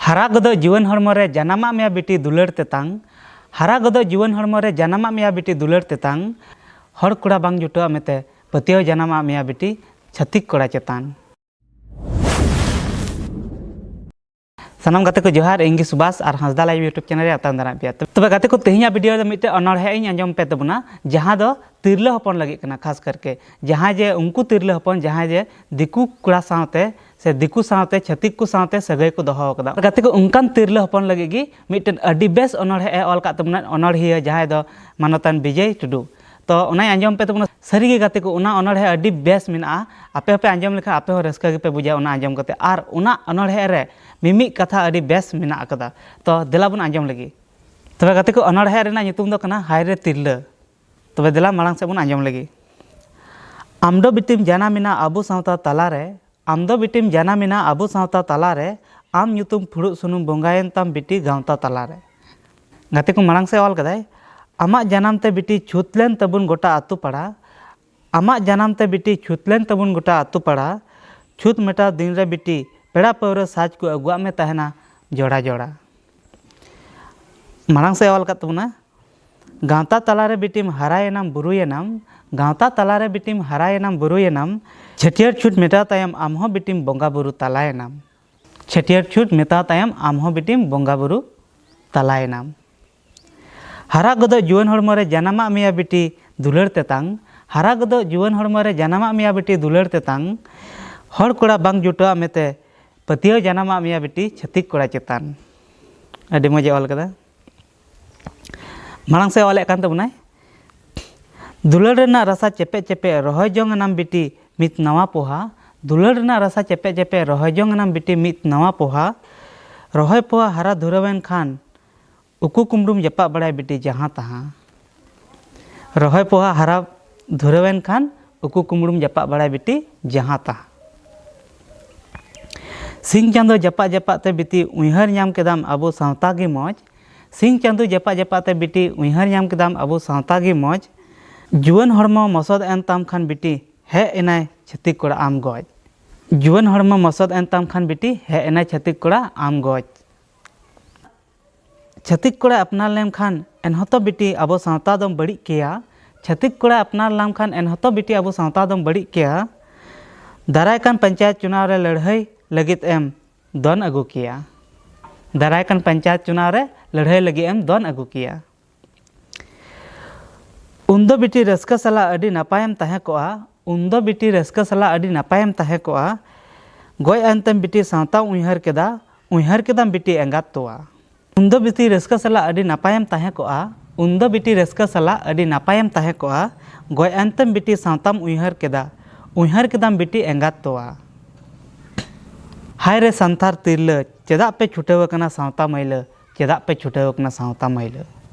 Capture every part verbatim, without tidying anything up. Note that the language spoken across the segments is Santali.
ᱦᱟᱨᱟ ᱜᱚᱫᱚᱜ ᱡᱩᱣᱟᱹᱱ ᱦᱚᱲᱢᱚ ᱨᱮ ᱡᱟᱱᱟᱢᱟᱜ ᱢᱮᱭᱟ ᱵᱤᱴᱤ ᱫᱩᱞᱟᱹᱲ ᱛᱮᱛᱟᱝ᱾ ᱦᱟᱨᱟ ᱜᱚᱫᱚᱜ ᱡᱩᱣᱟᱹᱱ ᱦᱚᱲᱢᱚ ᱨᱮ ᱡᱟᱱᱟᱢᱟᱜ ᱢᱮᱭᱟ ᱵᱤᱴᱤ ᱫᱩᱞᱟᱹᱲ ᱛᱮᱛᱟᱝ᱾ ᱦᱚᱲ ᱠᱚᱲᱟ ᱵᱟᱝ ᱡᱩᱴᱟᱹᱣᱟᱜ ᱢᱮᱛᱮ ᱯᱟᱹᱛᱭᱟᱹᱣ ᱡᱟᱱᱟᱢᱟᱜ ᱢᱮᱭᱟ ᱵᱤᱴᱤ ᱪᱷᱟᱹᱛᱤᱠ ᱠᱚᱲᱟ ᱪᱮᱛᱟᱱ᱾ ᱥᱟᱱᱟᱢ ᱜᱟᱛᱮ ᱠᱚ ᱡᱚᱦᱟᱨ, ᱤᱧ ᱜᱮ ᱥᱩᱵᱷᱟᱥ ᱟᱨ ᱦᱟᱸᱥᱫᱟ ᱞᱟᱭᱤᱵᱷ YouTube ᱪᱮᱱᱮᱞ ᱨᱮ ᱟᱛᱟᱝ ᱫᱟᱨᱟᱢ ᱯᱮᱭᱟ᱾ ᱛᱚᱵᱮ ᱜᱟᱛᱮ ᱠᱚ, ᱛᱮᱦᱮᱧᱟᱜ ᱵᱷᱤᱰᱤᱭᱳ ᱨᱮ ᱢᱤᱫᱴᱮᱱ ᱚᱱᱚᱬᱦᱮ ᱤᱧ ᱟᱸᱡᱚᱢ ᱯᱮ ᱛᱟᱵᱚᱱᱟ, ᱡᱟᱦᱟᱸ ᱫᱚ ᱛᱤᱨᱞᱟᱹ ᱦᱚᱯᱚᱱ ᱞᱟᱹᱜᱤᱫ ᱠᱟᱱᱟ᱾ ᱠᱷᱟᱥ ᱠᱟᱨᱠᱮ ᱡᱟᱦᱟᱸᱭ ᱡᱮ ᱩᱱᱠᱩ ᱛᱤᱨᱞᱟᱹ ᱦᱚᱯᱚᱱ ᱡᱟᱦᱟᱸᱭ ᱡᱮ ᱫᱤᱠᱩ ᱠᱚᱲᱟ ᱥᱟᱶᱛᱮ ᱥᱮ ᱫᱤᱠᱩ ᱥᱟᱶᱛᱮ ᱪᱷᱟᱹᱛᱤᱠ ᱠᱚ ᱥᱟᱶᱛᱮ ᱥᱟᱹᱜᱟᱹᱭ ᱠᱚ ᱫᱚᱦᱚ ᱟᱠᱟᱫᱟ᱾ ᱜᱟᱛᱮ ᱠᱚ, ᱚᱱᱠᱟᱱ ᱛᱤᱨᱞᱟᱹ ᱦᱚᱯᱚᱱ ᱞᱟᱹᱜᱤᱫ ᱜᱮ ᱢᱤᱫᱴᱮᱱ ᱟᱹᱰᱤ ᱵᱮᱥ ᱚᱱᱚᱬᱦᱮ ᱮ ᱚᱞ ᱟᱠᱟᱫ ᱛᱟᱵᱚᱱᱟ ᱚᱱᱚᱬᱦᱤᱭᱟᱹ, ᱡᱟᱦᱟᱸᱭ ᱫᱚ ᱢᱟᱱᱚᱛᱟᱱ ᱵᱤᱡᱚᱭ ᱴᱩᱰᱩ᱾ ᱛᱚ ᱚᱱᱟᱧ ᱟᱸᱡᱚᱢ ᱯᱮ ᱛᱟᱵᱚᱱᱟ᱾ ᱥᱟᱹᱨᱤᱜᱮ ᱜᱟᱛᱮ ᱠᱚ, ᱚᱱᱟ ᱚᱱᱚᱬᱦᱮ ᱟᱹᱰᱤ ᱵᱮᱥ ᱢᱮᱱᱟᱜᱼᱟ᱾ ᱟᱯᱮ ᱦᱚᱸᱯᱮ ᱟᱸᱡᱚᱢ ᱞᱮᱠᱷᱟᱱ ᱟᱯᱮ ᱦᱚᱸ ᱨᱟᱹᱥᱠᱟᱹ ᱜᱮᱯᱮ ᱵᱩᱡᱟ ᱚᱱᱟ ᱟᱸᱡᱚᱢ ᱠᱟᱛᱮ᱾ ᱟᱨ ᱚᱱᱟ ᱚᱱᱚᱬᱦᱮ ᱨᱮ ᱢᱤᱢᱤᱫ ᱠᱟᱛᱷᱟ ᱟᱹᱰᱤ ᱵᱮᱥ ᱢᱮᱱᱟᱜ ᱟᱠᱟᱫᱟ᱾ ᱛᱚ ᱫᱮᱞᱟ ᱵᱚᱱ ᱟᱸᱡᱚᱢ ᱞᱮᱜᱮ᱾ ᱛᱚᱵᱮ ᱜᱟᱛᱮ ᱠᱚ, ᱚᱱᱚᱬᱦᱮ ᱨᱮᱱᱟᱜ ᱧᱩᱛᱩᱢ ᱫᱚ ᱠᱟᱱᱟ ᱦᱟᱭ ᱨᱮ ᱛᱤᱨᱞᱟᱹ᱾ ᱛᱚᱵᱮ ᱫᱮᱞᱟ ᱢᱟᱲᱟᱝ ᱥᱮᱫ ᱵᱚᱱ ᱟᱸᱡᱚᱢ ᱞᱮᱜᱮ᱾ ᱟᱢ ᱫᱚ ᱵᱤᱴᱤᱢ ᱡᱟᱱᱟᱢᱮᱱᱟ ᱟᱵᱚ ᱥᱟᱶᱛᱟ ᱛᱟᱞᱟᱨᱮ, ᱟᱢ ᱫᱚ ᱵᱤᱴᱤᱢ ᱡᱟᱱᱟᱢᱮᱱᱟ ᱟᱵᱚ ᱥᱟᱶᱛᱟ ᱛᱟᱞᱟᱨᱮ, ᱟᱢ ᱧᱩᱛᱩᱢ ᱯᱷᱩᱲᱩᱜ ᱥᱩᱱᱩᱢ ᱵᱚᱸᱜᱟᱭᱮᱱ ᱛᱟᱢ ᱵᱤᱴᱤ ᱜᱟᱶᱛᱟ ᱛᱟᱞᱟᱨᱮ᱾ ᱜᱟᱛᱮ ᱠᱚ, ᱢᱟᱲᱟᱝ ᱥᱮᱫ ᱚᱞ ᱠᱟᱫᱟᱭ, ᱟᱢᱟᱜ ᱡᱟᱱᱟᱢ ᱛᱮ ᱵᱤᱴᱤ ᱪᱷᱩᱛ ᱞᱮᱱ ᱛᱟᱵᱚᱱ ᱜᱚᱴᱟ ᱟᱛᱳ ᱯᱟᱲᱟ, ᱟᱢᱟᱜ ᱡᱟᱱᱟᱢ ᱛᱮ ᱵᱤᱴᱤ ᱪᱷᱩᱛ ᱞᱮᱱ ᱛᱟᱵᱚᱱ ᱜᱚᱴᱟ ᱟᱛᱳ ᱯᱟᱲᱟ, ᱪᱷᱩᱛ ᱢᱮᱴᱟᱣ ᱫᱤᱱ ᱨᱮ ᱵᱤᱴᱤ ᱯᱮᱲᱟ ᱯᱟᱹᱣᱨᱟᱹ ᱥᱟᱡᱽ ᱠᱚ ᱟᱹᱜᱩᱣᱟᱜ ᱢᱮ ᱛᱟᱦᱮᱱᱟ ᱡᱚᱲᱟ ᱡᱚᱲᱟ᱾ ᱢᱟᱲᱟᱝ ᱥᱮᱫ ᱚᱞ ᱟᱠᱟᱫ ᱛᱟᱵᱚᱱᱟ, ᱜᱟᱶᱛᱟ ᱛᱟᱞᱟᱨᱮ ᱵᱤᱴᱤᱢ ᱦᱟᱨᱟᱭᱮᱱᱟᱢ ᱵᱩᱨᱩᱭᱮᱱᱟᱢ, ᱜᱟᱶᱛᱟ ᱛᱟᱞᱟᱨᱮ ᱵᱤᱴᱤᱢ ᱦᱟᱨᱟᱭᱮᱱᱟᱢ ᱵᱩᱨᱩᱭᱮᱱᱟᱢ, ᱪᱷᱟᱹᱴᱭᱟᱹᱨ ᱪᱷᱩᱛ ᱢᱮᱴᱟᱣ ᱛᱟᱭᱚᱢ ᱟᱢᱦᱚᱸ ᱵᱤᱴᱤᱢ ᱵᱚᱸᱜᱟ ᱵᱩᱨᱩ ᱛᱟᱞᱟᱭᱮᱱᱟᱢ᱾ ᱪᱷᱟᱹᱴᱭᱟᱹᱨ ᱪᱷᱩᱛ ᱢᱮᱴᱟᱣ ᱛᱟᱭᱚᱢ ᱟᱢᱦᱚᱸ ᱵᱤᱴᱤᱢ ᱵᱚᱸᱜᱟ ᱵᱩᱨᱩ ᱛᱟᱞᱟᱭᱮᱱᱟᱢ᱾ ᱦᱟᱨᱟ ᱜᱚᱫᱚᱜ ᱡᱩᱣᱟᱹᱱ ᱦᱚᱲᱢᱚ ᱨᱮ ᱡᱟᱱᱟᱢᱟᱜ ᱢᱮᱭᱟ ᱵᱤᱴᱤ ᱫᱩᱞᱟᱹᱲ ᱛᱮᱛᱟᱝ, ᱦᱟᱨᱟ ᱜᱚᱫᱚᱜ ᱡᱩᱣᱟᱹᱱ ᱦᱚᱲᱢᱚ ᱨᱮ ᱡᱟᱱᱟᱢᱟᱜ ᱢᱮᱭᱟ ᱵᱤᱴᱤ ᱫᱩᱞᱟᱹᱲ ᱛᱮᱛᱟᱝ, ᱦᱚᱲ ᱠᱚᱲᱟ ᱵᱟᱝ ᱡᱩᱴᱟᱹᱣᱟᱜ ᱢᱮᱛᱮ ᱯᱟᱹᱛᱭᱟᱹᱣ ᱡᱟᱱᱟᱢᱟᱜ ᱢᱮᱭᱟ ᱵᱤᱴᱤ ᱪᱷᱟᱹᱛᱤᱠ ᱠᱚᱲᱟ ᱪᱮᱛᱟᱱ᱾ ᱟᱹᱰᱤ ᱢᱚᱡᱽ ᱮ ᱚᱞ ᱠᱟᱫᱟ᱾ ᱢᱟᱲᱟᱝ ᱥᱮᱫ ᱚᱞᱮᱫ ᱠᱟᱱ ᱛᱟᱵᱚᱱᱟᱭ, ᱫᱩᱞᱟᱹᱲ ᱨᱮᱱᱟᱜ ᱨᱟᱥᱟ ᱪᱮᱯᱮᱡ ᱪᱮᱯᱮᱡ ᱨᱚᱦᱚᱭ ᱡᱚᱝ ᱮᱱᱟᱢ ᱵᱤᱴᱤ ᱢᱤᱫ ᱱᱟᱣᱟ ᱯᱚᱦᱟ, ᱫᱩᱞᱟᱹᱲ ᱨᱮᱱᱟᱜ ᱨᱟᱥᱟ ᱪᱮᱯᱮᱡ ᱪᱮᱯᱮᱡ ᱨᱚᱦᱚᱭ ᱡᱚᱝ ᱮᱱᱟᱢ ᱵᱤᱴᱤ ᱢᱤᱫ ᱱᱟᱣᱟ ᱯᱚᱦᱟ, ᱨᱚᱦᱚᱭ ᱯᱚᱦᱟ ᱦᱟᱨᱟ ᱫᱷᱩᱨᱟᱹᱣᱮᱱ ᱠᱷᱟᱱ ᱩᱠᱩ ᱠᱩᱢᱲᱩᱢ ᱡᱟᱯᱟᱜ ᱵᱟᱲᱟᱭ ᱵᱤᱴᱤ ᱡᱟᱦᱟᱸ ᱛᱟᱦᱟᱸ᱾ ᱨᱚᱦᱚᱭ ᱯᱚᱦᱟ ᱦᱟᱨᱟ ᱫᱷᱩᱨᱟᱹᱣᱮᱱ ᱠᱷᱟᱱ ᱩᱠᱩ ᱠᱩᱢᱲᱩᱢ ᱡᱟᱯᱟᱜ ᱵᱟᱲᱟᱭ ᱵᱤᱴᱤ ᱡᱟᱦᱟᱸ ᱛᱟᱦᱟᱸ᱾ ᱥᱤᱧ ᱪᱟᱸᱫᱚ ᱡᱟᱯᱟᱜ ᱡᱟᱯᱟᱜ ᱛᱮ ᱵᱤᱴᱤ ᱩᱭᱦᱟᱹᱨ ᱧᱟᱢ ᱠᱮᱫᱟᱢ ᱟᱵᱚ ᱥᱟᱶᱛᱟ ᱜᱮ ᱢᱚᱡᱽ᱾ ᱥᱤᱧ ᱪᱟᱸᱫᱚ ᱡᱟᱯᱟᱜ ᱡᱟᱯᱟᱜ ᱛᱮ ᱵᱤᱴᱤ ᱩᱭᱦᱟᱹᱨ ᱧᱟᱢ ᱠᱮᱫᱟᱢ ᱟᱵᱚ ᱥᱟᱶᱛᱟ ᱜᱮ ᱢᱚᱡᱽ᱾ ᱡᱩᱣᱟᱹᱱ ᱦᱚᱲᱢᱚ ᱢᱚᱥᱚᱫ ᱮᱱ ᱛᱟᱢ ᱠᱷᱟᱱ ᱵᱤᱴᱤ ᱦᱮᱡ ᱮᱱᱟᱭ ᱪᱷᱟᱹᱛᱤᱠ ᱠᱚᱲᱟ ᱟᱢ ᱜᱚᱡ᱾ ᱡᱩᱣᱟᱹᱱ ᱦᱚᱲᱢᱚ ᱢᱚᱥᱚᱫ ᱮᱱ ᱛᱟᱢ ᱠᱷᱟᱱ ᱵᱤᱴᱤ ᱦᱮᱡ ᱮᱱᱟᱭ ᱪᱷᱟᱹᱛᱤᱠ ᱠᱚᱲᱟ ᱟᱢ ᱜᱚᱡ᱾ ᱪᱷᱟᱹᱛᱤᱠ ᱠᱚᱲᱟ ᱟᱯᱱᱟᱨ ᱞᱮᱢ ᱠᱷᱟᱱ ᱮᱱᱦᱚᱸᱛᱚ ᱵᱤᱴᱤ ᱟᱵᱚ ᱥᱟᱶᱛᱟ ᱫᱚᱢ ᱵᱟᱹᱲᱤᱡ ᱠᱮᱭᱟ᱾ ᱪᱷᱟᱹᱛᱤᱠ ᱠᱚᱲᱟ ᱟᱯᱱᱟᱨ ᱞᱮᱢ ᱠᱷᱟᱱ ᱮᱱᱦᱚᱸᱛᱚ ᱵᱤᱴᱤ ᱟᱵᱚ ᱥᱟᱶᱛᱟ ᱫᱚᱢ ᱵᱟᱹᱲᱤᱡ ᱠᱮᱭᱟ᱾ ᱫᱟᱨᱟᱭ ᱠᱟᱱ ᱯᱚᱧᱪᱟᱭᱮᱛ ᱪᱩᱱᱟᱣ ᱨᱮ ᱞᱟᱹᱲᱦᱟᱹᱭ ᱞᱟᱹᱜᱤᱫ ᱮᱢ ᱫᱚᱱ ᱟᱹᱜᱩ ᱠᱮᱭᱟ᱾ ᱫᱟᱨᱟᱭ ᱠᱟᱱ ᱯᱚᱧᱪᱟᱭᱮᱛ ᱪᱩᱱᱟᱣ ᱨᱮ ᱞᱟᱹᱲᱦᱟᱹᱭ ᱞᱟᱹᱜᱤᱫ ᱮᱢ ᱫᱚᱱ ᱟᱹᱜᱩ ᱠᱮᱭᱟ᱾ ᱩᱱᱫᱚ ᱵᱤᱴᱤ ᱨᱟᱹᱥᱠᱟᱹ ᱥᱟᱞᱟᱜ ᱟᱹᱰᱤ ᱱᱟᱯᱟᱭᱮᱢ ᱛᱟᱦᱮᱸ ᱠᱚᱜᱼᱟ᱾ ᱩᱱᱫᱚ ᱵᱤᱴᱤ ᱨᱟᱹᱥᱠᱟᱹ ᱥᱟᱞᱟᱜ ᱟᱹᱰᱤ ᱱᱟᱯᱟᱭᱮᱢ ᱛᱟᱦᱮᱸ ᱠᱚᱜᱼᱟ᱾ ᱜᱚᱡ ᱮᱱᱛᱮᱢ ᱵᱤᱴᱤ ᱥᱟᱶᱛᱟᱢ ᱩᱭᱦᱟᱹᱨ ᱠᱮᱫᱟ, ᱩᱭᱦᱟᱹᱨ ᱠᱮᱫᱟᱢ ᱵᱤᱴᱤ ᱮᱸᱜᱟᱛ ᱛᱚᱣᱟ᱾ ᱩᱱᱫᱚ ᱵᱤᱴᱤ ᱨᱟᱹᱥᱠᱟᱹ ᱥᱟᱞᱟᱜ ᱟᱹᱰᱤ ᱱᱟᱯᱟᱭᱮᱢ ᱛᱟᱦᱮᱸ ᱠᱚᱜᱼᱟ᱾ ᱩᱱᱫᱚ ᱵᱤᱴᱤ ᱨᱟᱹᱥᱠᱟᱹ ᱥᱟᱞᱟᱜ ᱟᱹᱰᱤ ᱱᱟᱯᱟᱭᱮᱢ ᱛᱟᱦᱮᱸ ᱠᱚᱜᱼᱟ᱾ ᱜᱚᱡ ᱮᱱᱛᱮᱢ ᱵᱤᱴᱤ ᱥᱟᱶᱛᱟᱢ ᱩᱭᱦᱟᱹᱨ ᱠᱮᱫᱟ, ᱩᱭᱦᱟᱹᱨ ᱠᱮᱫᱟᱢ ᱵᱤᱴᱤ ᱮᱸᱜᱟᱛ ᱛᱚᱣᱟ᱾ ᱦᱟᱭ ᱨᱮ ᱥᱟᱱᱛᱟᱲ ᱛᱤᱨᱞᱟᱹ, ᱪᱮᱫᱟᱜ ᱯᱮ ᱪᱷᱩᱴᱟᱹᱣ ᱟᱠᱟᱱᱟ ᱥᱟᱶᱛᱟ ᱢᱟᱹᱭᱞᱟᱹ? ᱪᱮᱫᱟᱜ ᱯᱮ ᱪᱷᱩᱴᱟᱹᱣ ᱟᱠᱟᱱᱟ ᱥᱟᱶᱛᱟ ᱢᱟᱹᱭᱞᱟᱹ?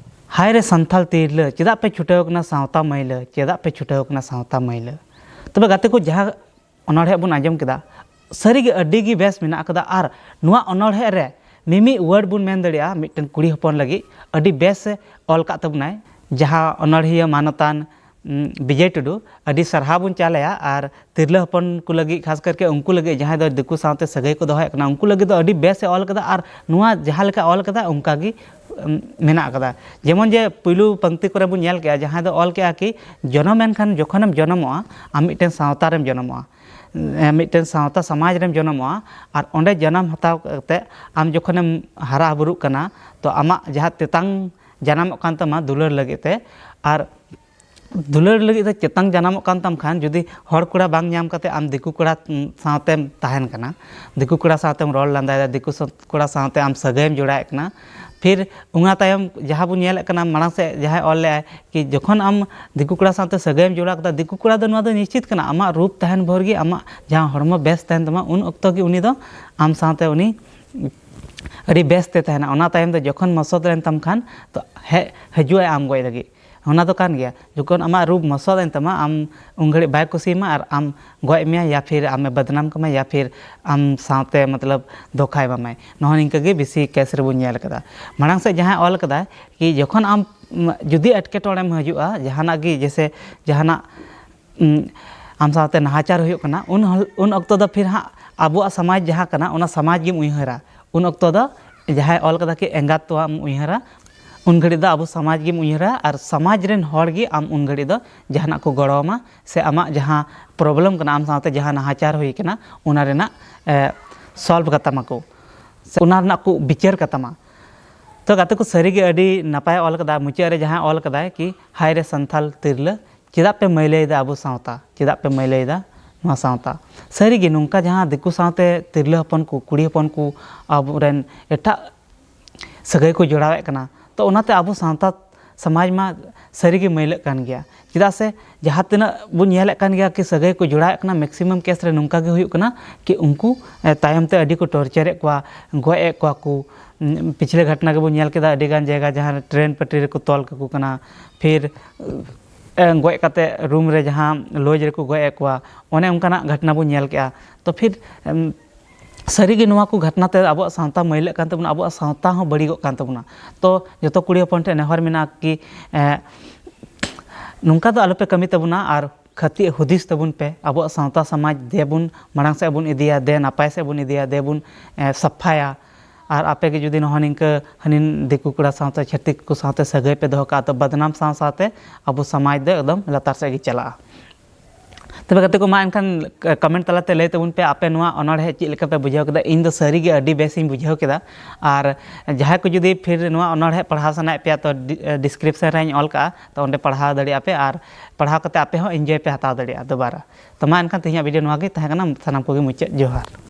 ᱦᱟᱭ ᱨᱮ ᱥᱟᱱᱛᱟᱲ ᱛᱤᱨᱞᱟᱹ, ᱪᱮᱫᱟᱜ ᱯᱮ ᱪᱷᱩᱴᱟᱹᱣ ᱟᱠᱟᱱᱟ ᱥᱟᱶᱛᱟ ᱢᱟᱹᱭᱞᱟᱹ? ᱪᱮᱫᱟᱜ ᱯᱮ ᱪᱷᱩᱴᱟᱹᱣ ᱟᱠᱟᱱᱟ ᱥᱟᱶᱛᱟ ᱢᱟᱹᱭᱞᱟᱹ? ᱛᱚᱵᱮ ᱜᱟᱛᱮ ᱠᱚ, ᱡᱟᱦᱟᱸ ᱚᱱᱚᱬᱦᱮ ᱵᱚᱱ ᱟᱸᱡᱚᱢ ᱠᱮᱫᱟ, ᱥᱟᱹᱨᱤᱜᱮ ᱟᱹᱰᱤ ᱜᱮ ᱵᱮᱥ ᱢᱮᱱᱟᱜ ᱟᱠᱟᱫᱟ᱾ ᱟᱨ ᱱᱚᱣᱟ ᱚᱱᱚᱬᱦᱮ ᱨᱮ ᱢᱤᱢᱤᱫ ᱣᱟᱨᱰ ᱵᱚᱱ ᱢᱮᱱ ᱫᱟᱲᱮᱭᱟᱜᱼᱟ ᱢᱤᱫᱴᱮᱱ ᱠᱩᱲᱤ ᱦᱚᱯᱚᱱ ᱞᱟᱹᱜᱤᱫ ᱟᱹᱰᱤ ᱵᱮᱥ ᱮ ᱚᱞ ᱠᱟᱜ ᱛᱟᱵᱚᱱᱟᱭ, ᱡᱟᱦᱟᱸ ᱚᱱᱚᱬᱦᱤᱭᱟᱹ ᱢᱟᱱᱚᱛᱟᱱ, ᱩᱢ, ᱵᱤᱡᱚᱭ ᱴᱩᱰᱩ, ᱟᱹᱰᱤ ᱥᱟᱨᱦᱟᱣ ᱵᱚᱱ ᱪᱟᱞ ᱟᱭᱟ᱾ ᱟᱨ ᱛᱤᱨᱞᱟᱹ ᱦᱚᱯᱚᱱ ᱠᱚ ᱞᱟᱹᱜᱤᱫ, ᱠᱷᱟᱥ ᱠᱟᱨᱠᱮ ᱩᱱᱠᱩ ᱞᱟᱹᱜᱤᱫ ᱡᱟᱦᱟᱸᱭ ᱫᱚ ᱫᱤᱠᱩ ᱥᱟᱶᱛᱮ ᱥᱟᱹᱜᱟᱹᱭ ᱠᱚ ᱫᱚᱦᱚᱭᱮᱫ ᱠᱟᱱᱟ, ᱩᱱᱠᱩ ᱞᱟᱹᱜᱤᱫ ᱫᱚ ᱟᱹᱰᱤ ᱵᱮᱥ ᱮ ᱚᱞ ᱠᱟᱫᱟ᱾ ᱟᱨ ᱱᱚᱣᱟ ᱡᱟᱦᱟᱸ ᱞᱮᱠᱟ ᱚᱞ ᱠᱟᱫᱟ, ᱚᱱᱠᱟ ᱜᱮ, ᱩᱢ, ᱢᱮᱱᱟᱜ ᱠᱟᱫᱟ᱾ ᱡᱮᱢᱚᱱ ᱡᱮ ᱯᱩᱭᱞᱩ ᱯᱟᱝᱠᱛᱤ ᱠᱚᱨᱮ ᱵᱚᱱ ᱧᱮᱞ ᱠᱮᱜᱼᱟ, ᱡᱟᱦᱟᱸᱭ ᱫᱚ ᱚᱞ ᱠᱮᱜᱼᱟ ᱠᱤ, "ᱡᱚᱱᱚᱢ ᱮᱱ ᱠᱷᱟᱱ ᱡᱚᱠᱷᱚᱱᱮᱢ ᱡᱚᱱᱚᱢᱚᱜᱼᱟ, ᱟᱢ ᱢᱤᱫᱴᱮᱱ ᱥᱟᱶᱛᱟ ᱨᱮᱢ ᱡᱚᱱᱚᱢᱚᱜᱼᱟ, ᱮ, ᱢᱤᱫᱴᱮᱱ ᱥᱟᱶᱛᱟ ᱥᱚᱢᱟᱡᱽ ᱨᱮᱢ ᱡᱚᱱᱚᱢᱚᱜᱼᱟ, ᱟᱨ ᱚᱸᱰᱮ ᱡᱚᱱᱚᱢ ᱦᱟᱛᱟᱣ ᱠᱟᱛᱮ ᱟᱢ ᱡᱚᱠᱷᱚᱱᱮᱢ ᱦᱟᱨᱟ ᱵᱩᱨᱩᱜ ᱠᱟᱱᱟ, ᱛᱚ ᱟᱢᱟᱜ ᱡᱟᱦᱟᱸ ᱛᱮᱛᱟᱝ ᱡᱟᱱᱟᱢᱚᱜ ᱠᱟᱱ ᱛᱟᱢᱟ ᱫᱩᱞᱟᱹᱲ ᱞᱟᱹᱜᱤᱫ ᱛᱮ, ᱟᱨ ᱫᱩᱞᱟᱹᱲ ᱞᱟᱹᱜᱤᱫ ᱛᱮ ᱪᱮᱛᱟᱱ ᱡᱟᱱᱟᱢᱚᱜ ᱠᱟᱱ ᱛᱟᱢ ᱠᱷᱟᱱ, ᱡᱩᱫᱤ ᱦᱚᱲ ᱠᱚᱲᱟ ᱵᱟᱝ ᱧᱟᱢ ᱠᱟᱛᱮ ᱟᱢ ᱫᱤᱠᱩ ᱠᱚᱲᱟ, ᱩᱸ, ᱥᱟᱶᱛᱮᱢ ᱛᱟᱦᱮᱱ ᱠᱟᱱᱟ, ᱫᱤᱠᱩ ᱠᱚᱲᱟ ᱥᱟᱶᱛᱮᱢ ᱨᱚᱲ ᱞᱟᱸᱫᱟᱭᱮᱫᱟ, ᱫᱤᱠᱩ ᱥᱟᱶ-, ᱠᱚᱲᱟ ᱥᱟᱶᱛᱮ ᱟᱢ ᱥᱟᱹᱜᱟᱹᱭᱮᱢ ᱡᱚᱲᱟᱣᱮᱫ ᱠᱟᱱᱟ, ᱯᱷᱤᱨ ᱚᱱᱟ ᱛᱟᱭᱚᱢ ᱡᱟᱦᱟᱸ ᱵᱚᱱ ᱧᱮᱞᱮᱫ ᱠᱟᱱᱟ, ᱢᱟᱲᱟᱝ ᱥᱮᱫ ᱡᱟᱦᱟᱸᱭ ᱚᱞ ᱞᱮᱜᱼᱟᱭ ᱠᱤ ᱡᱚᱠᱷᱚᱱ ᱟᱢ ᱫᱤᱠᱩ ᱠᱚᱲᱟ ᱥᱟᱶᱛᱮ ᱥᱟᱹᱜᱟᱹᱭᱮᱢ ᱡᱚᱲᱟᱣ ᱠᱮᱫᱟ, ᱫᱤᱠᱩ ᱠᱚᱲᱟ ᱫᱚ ᱱᱚᱣᱟ ᱫᱚ ᱱᱤᱥᱪᱤᱛ ᱠᱟᱱᱟ, ᱟᱢᱟᱜ ᱨᱩᱯ ᱛᱟᱦᱮᱱ ᱵᱷᱳᱨ ᱜᱮ ᱟᱢᱟᱜ ᱡᱟᱦᱟᱸ ᱦᱚᱲᱢᱚ ᱵᱮᱥ ᱛᱟᱦᱮᱱ ᱛᱟᱢᱟ, ᱩᱱ ᱚᱠᱛᱚ ᱜᱮ ᱩᱱᱤ ᱫᱚ ᱟᱢ ᱥᱟᱶᱛᱮ ᱩᱱᱤ ᱟᱹᱰᱤ ᱵᱮᱥ ᱛᱮ ᱛᱟᱦᱮᱱᱟ᱾ ᱚᱱᱟ ᱛᱟᱭᱚᱢ ᱫᱚ ᱡᱚᱠᱷᱚᱱ ᱢᱚᱥᱚᱫ ᱞᱮᱱ ᱛᱟᱢ ᱠᱷᱟᱱ, ᱛᱚ ᱦᱮᱡ ᱦᱤᱡᱩᱜ ᱟᱭ ᱟᱢ ᱜᱚᱡ ᱞᱟᱹᱜᱤᱫ᱾ ᱚᱱᱟ ᱫᱚ ᱠᱟᱱ ᱜᱮᱭᱟ, ᱡᱚᱠᱷᱚᱱ ᱟᱢᱟᱜ ᱨᱩᱯ ᱢᱚᱥᱚᱫ ᱮᱱ ᱛᱟᱢᱟ, ᱟᱢ ᱩᱱ ᱜᱷᱟᱹᱲᱤᱡ ᱵᱟᱭ ᱠᱩᱥᱤᱭᱟᱢᱟ ᱟᱨ ᱟᱢ ᱜᱚᱡ ᱢᱮᱭᱟ, ᱭᱟ ᱯᱷᱤᱨ ᱟᱢᱮ ᱵᱟᱫᱱᱟᱢ ᱠᱟᱢᱟ, ᱭᱟ ᱯᱷᱤᱨ ᱟᱢ ᱥᱟᱶᱛᱮ ᱢᱚᱛᱞᱚᱵ ᱫᱷᱳᱠᱷᱟᱭ ᱮᱢᱟᱢᱟᱭ᱾ ᱱᱚᱜᱼᱚ ᱱᱤᱝᱠᱟᱹ ᱜᱮ ᱵᱮᱥᱤ ᱠᱮᱥ ᱨᱮᱵᱚᱱ ᱧᱮᱞ ᱠᱟᱫᱟ᱾ ᱢᱟᱲᱟᱝ ᱥᱮᱫ ᱡᱟᱦᱟᱸᱭ ᱚᱞ ᱠᱟᱫᱟᱭ ᱠᱤ ᱡᱚᱠᱷᱚᱱ ᱟᱢ, ᱩᱢ, ᱡᱩᱫᱤ ᱮᱴᱠᱮᱴᱚᱬᱮᱢ ᱦᱤᱡᱩᱜᱼᱟ, ᱡᱟᱦᱟᱱᱟᱜ ᱜᱮ, ᱡᱮᱭᱥᱮ ᱡᱟᱦᱟᱱᱟᱜ, ᱩᱢ, ᱟᱢ ᱥᱟᱶᱛᱮ ᱱᱟᱦᱟᱪᱟᱨ ᱦᱩᱭᱩᱜ ᱠᱟᱱᱟ, ᱩᱱ ᱦᱚᱞ-, ᱩᱱ ᱚᱠᱛᱚ ᱫᱚ ᱯᱷᱤᱨ ᱦᱟᱸᱜ ᱟᱵᱚᱣᱟᱜ ᱥᱚᱢᱟᱡᱽ ᱡᱟᱦᱟᱸ ᱠᱟᱱᱟ, ᱚᱱᱟ ᱥᱚᱢᱟᱡᱽ ᱜᱮᱢ ᱩᱭᱦᱟᱹᱨᱟ᱾ ᱩᱱ ᱚᱠᱛᱚ ᱫᱚ ᱡᱟᱦᱟᱸᱭ ᱚᱞ ᱠᱟᱫᱟ ᱠᱤ ᱮᱸᱜᱟᱛ ᱛᱚᱣᱟᱢ ᱩᱭᱦᱟᱹᱨᱟ, ᱩᱱ ᱜᱷᱟᱹᱲᱤᱡ ᱫᱚ ᱟᱵᱚ ᱥᱚᱢᱟᱡᱽ ᱜᱮᱢ ᱩᱭᱦᱟᱹᱨᱟ ᱟᱨ ᱥᱚᱢᱟᱡᱽ ᱨᱮᱱ ᱦᱚᱲ ᱜᱮ ᱟᱢ ᱩᱱ ᱜᱷᱟᱹᱲᱤᱡ ᱫᱚ ᱡᱟᱦᱟᱱᱟᱜ ᱠᱚ ᱜᱚᱲᱚ ᱟᱢᱟ, ᱥᱮ ᱟᱢᱟᱜ ᱡᱟᱦᱟᱸ problem ᱠᱟᱱᱟ, ᱟᱢ ᱥᱟᱶᱛᱮ ᱡᱟᱦᱟᱸ ᱱᱟᱦᱟᱪᱟᱨ ᱦᱩᱭ ᱠᱟᱱᱟ, ᱚᱱᱟ ᱨᱮᱱᱟᱜ ᱥᱚᱞᱵᱷ ᱠᱟᱛᱟᱢᱟ ᱠᱚ, ᱥᱮ ᱚᱱᱟ ᱨᱮᱱᱟᱜ ᱠᱚ ᱵᱤᱪᱟᱹᱨ ᱠᱟᱛᱟᱢᱟ᱾ ᱛᱚ ᱜᱟᱛᱮ ᱠᱚ, ᱥᱟᱹᱨᱤᱜᱮ ᱟᱹᱰᱤ ᱱᱟᱯᱟᱭ ᱚᱞ ᱠᱟᱫᱟ᱾ ᱢᱩᱪᱟᱹᱫ ᱨᱮ ᱡᱟᱦᱟᱸ ᱚᱞ ᱠᱟᱫᱟᱭ ᱠᱤ, "ᱦᱟᱭ ᱨᱮ ᱥᱟᱱᱛᱟᱞ ᱛᱤᱨᱞᱟᱹ, ᱪᱮᱫᱟᱜ ᱯᱮ ᱢᱟᱹᱭᱞᱟᱹᱭᱮᱫᱟ ᱟᱵᱚ ᱥᱟᱶᱛᱟ? ᱪᱮᱫᱟᱜ ᱯᱮ ᱢᱟᱹᱭᱞᱟᱹᱭᱮᱫᱟ ᱱᱚᱣᱟ ᱥᱟᱶᱛᱟ?" ᱥᱟᱹᱨᱤᱜᱮ ᱱᱚᱝᱠᱟ ᱡᱟᱦᱟᱸ ᱫᱤᱠᱩ ᱥᱟᱶᱛᱮ ᱛᱤᱨᱞᱟᱹ ᱦᱚᱯᱚᱱ ᱠᱚ, ᱠᱩᱲᱤ ᱦᱚᱯᱚᱱ ᱠᱚ ᱟᱵᱚᱨᱮᱱ ᱮᱴᱟᱜ ᱥᱟᱹᱜᱟᱹᱭ ᱠᱚ ᱡᱚᱲᱟᱣᱮᱫ ᱠᱟᱱᱟ, ᱛᱚ ᱚᱱᱟᱛᱮ ᱟᱵᱚ ᱥᱟᱶᱛᱟ ᱥᱚᱢᱟᱡᱽ ᱢᱟ ᱥᱟᱹᱨᱤᱜᱮ ᱢᱟᱹᱭᱞᱟᱹᱜ ᱠᱟᱱ ᱜᱮᱭᱟ᱾ ᱪᱮᱫᱟᱜ ᱥᱮ ᱡᱟᱦᱟᱸ ᱛᱤᱱᱟᱹᱜ ᱵᱚᱱ ᱧᱮᱞᱮᱫ ᱠᱟᱱ ᱜᱮᱭᱟ ᱠᱤ ᱥᱟᱹᱜᱟᱹᱭ ᱠᱚ ᱡᱚᱲᱟᱣᱮᱫ ᱠᱟᱱᱟ, maximum case ᱨᱮ ᱱᱚᱝᱠᱟ ᱜᱮ ᱦᱩᱭᱩᱜ ᱠᱟᱱᱟ ᱠᱤ ᱩᱱᱠᱩ, ᱮ, ᱛᱟᱭᱚᱢ ᱛᱮ ᱟᱹᱰᱤ ᱠᱚ torture ᱮᱫ ᱠᱚᱣᱟ, ᱜᱚᱡ ᱮᱫ ᱠᱚᱣᱟ ᱠᱚ᱾ ᱩᱢ, ᱯᱤᱪᱷᱞᱟᱹ ᱜᱷᱚᱴᱱᱟ ᱜᱮᱵᱚᱱ ᱧᱮᱞ ᱠᱮᱫᱟ, ᱟᱹᱰᱤ ᱜᱟᱱ ᱡᱟᱭᱜᱟ ᱡᱟᱦᱟᱸ ᱨᱮ ᱴᱨᱮᱱ ᱯᱟᱹᱴᱨᱤ ᱨᱮᱠᱚ ᱛᱚᱞ ᱠᱟᱠᱚ ᱠᱟᱱᱟ, ᱯᱷᱤᱨ, ᱮ, ᱜᱚᱡ ᱠᱟᱛᱮ ᱨᱩᱢ ᱨᱮ ᱡᱟᱦᱟᱸ ᱞᱚᱡᱽ ᱨᱮᱠᱚ ᱜᱚᱡ ᱮᱫ ᱠᱚᱣᱟ, ᱚᱱᱮ ᱚᱱᱠᱟᱱᱟᱜ ᱜᱷᱚᱴᱱᱟ ᱵᱚᱱ ᱧᱮᱞ ᱠᱮᱫᱟ᱾ ᱛᱚ ᱯᱷᱤᱨ, ᱮᱢ, ᱥᱟᱹᱨᱤᱜᱮ ᱱᱚᱣᱟ ᱠᱚ ᱜᱷᱚᱴᱱᱟ ᱛᱮ ᱟᱵᱚᱣᱟᱜ ᱥᱟᱶᱛᱟ ᱢᱟᱹᱭᱞᱟᱹᱜ ᱠᱟᱱ ᱛᱟᱵᱚᱱᱟ, ᱟᱵᱚᱣᱟᱜ ᱥᱟᱶᱛᱟ ᱦᱚᱸ ᱵᱟᱹᱲᱤᱡᱚᱜ ᱠᱟᱱ ᱛᱟᱵᱚᱱᱟ᱾ ᱛᱚ ᱡᱚᱛᱚ ᱠᱩᱲᱤ ᱦᱚᱯᱚᱱ ᱴᱷᱮᱱ ᱱᱮᱦᱚᱨ ᱢᱮᱱᱟᱜᱼᱟ ᱠᱤ, ᱮ, ᱱᱚᱝᱠᱟ ᱫᱚ ᱟᱞᱚᱯᱮ ᱠᱟᱹᱢᱤ ᱛᱟᱵᱚᱱᱟ ᱟᱨ ᱠᱟᱹᱴᱤᱡ ᱦᱩᱫᱤᱥ ᱛᱟᱵᱚᱱ ᱯᱮ᱾ ᱟᱵᱚᱣᱟᱜ ᱥᱟᱶᱛᱟ ᱥᱚᱢᱟᱡᱽ ᱫᱮ ᱵᱚᱱ ᱢᱟᱲᱟᱝ ᱥᱮᱫ ᱵᱚᱱ ᱤᱫᱤᱭᱟ, ᱫᱮ ᱱᱟᱯᱟᱭ ᱥᱮᱫ ᱵᱚᱱ ᱤᱫᱤᱭᱟ, ᱫᱮ ᱵᱚᱱ, ᱮ, ᱥᱟᱯᱷᱟᱭᱟ᱾ ᱟᱨ ᱟᱯᱮ ᱜᱮ ᱡᱩᱫᱤ ᱱᱚᱜᱼᱚ ᱱᱤᱝᱠᱟᱹ ᱦᱟᱹᱱᱤ ᱫᱤᱠᱩ ᱠᱚᱲᱟ ᱥᱟᱶᱛᱮ, ᱪᱷᱟᱹᱛᱤᱠ ᱠᱚ ᱥᱟᱶᱛᱮ ᱥᱟᱹᱜᱟᱹᱭ ᱯᱮ ᱫᱚᱦᱚ ᱠᱟᱜᱼᱟ, ᱛᱚ ᱵᱟᱫᱱᱟᱢ ᱥᱟᱶ ᱥᱟᱶᱛᱮ ᱟᱵᱚ ᱥᱚᱢᱟᱡᱽ ᱫᱚ ᱮᱠᱫᱚᱢ ᱞᱟᱛᱟᱨ ᱥᱮᱫ ᱜᱮ ᱪᱟᱞᱟᱜᱼᱟ᱾ ᱛᱚᱵᱮ ᱜᱟᱛᱮ ᱠᱚ, ᱢᱟ ᱮᱱᱠᱷᱟᱱ comment ᱛᱟᱞᱟᱛᱮ ᱞᱟᱹᱭ ᱛᱟᱵᱚᱱ ᱯᱮ, ᱟᱯᱮ ᱱᱚᱣᱟ ᱚᱱᱚᱬᱦᱮ ᱪᱮᱫ ᱞᱮᱠᱟ ᱯᱮ ᱵᱩᱡᱷᱟᱹᱣ ᱠᱮᱫᱟ? ᱤᱧ ᱫᱚ ᱥᱟᱹᱨᱤ ᱜᱮ ᱟᱹᱰᱤ ᱵᱮᱥ ᱤᱧ ᱵᱩᱡᱷᱟᱹᱣ ᱠᱮᱫᱟ᱾ ᱟᱨ ᱡᱟᱦᱟᱸᱭ ᱠᱚ ᱡᱩᱫᱤ ᱯᱷᱤᱨ ᱱᱚᱣᱟ ᱚᱱᱚᱬᱦᱮ ᱯᱟᱲᱦᱟᱣ ᱥᱟᱱᱟᱭᱮᱫ ᱯᱮᱭᱟ, ᱛᱚ ᱰᱤ-, description ᱨᱮᱧ ᱚᱞ ᱠᱟᱜᱼᱟ, ᱛᱚ ᱚᱸᱰᱮ ᱯᱟᱲᱦᱟᱣ ᱫᱟᱲᱮᱭᱟᱜᱼᱟ ᱯᱮ ᱟᱨ ᱯᱟᱲᱦᱟᱣ ᱠᱟᱛᱮ ᱟᱯᱮ ᱦᱚᱸ enjoy ᱯᱮ ᱦᱟᱛᱟᱣ ᱫᱟᱲᱮᱭᱟᱜᱼᱟ ᱫᱩᱵᱟᱨᱟ᱾ ᱛᱚ ᱢᱟ ᱮᱱᱠᱷᱟᱱ ᱛᱮᱦᱮᱧᱟᱜ video ᱱᱚᱣᱟ ᱜᱮ ᱛᱟᱦᱮᱸ ᱠᱟᱱᱟ᱾ ᱥᱟᱱᱟᱢ ᱠᱚᱜᱮ ᱢᱩᱪᱟᱹᱫ ᱡᱚᱦᱟᱨ᱾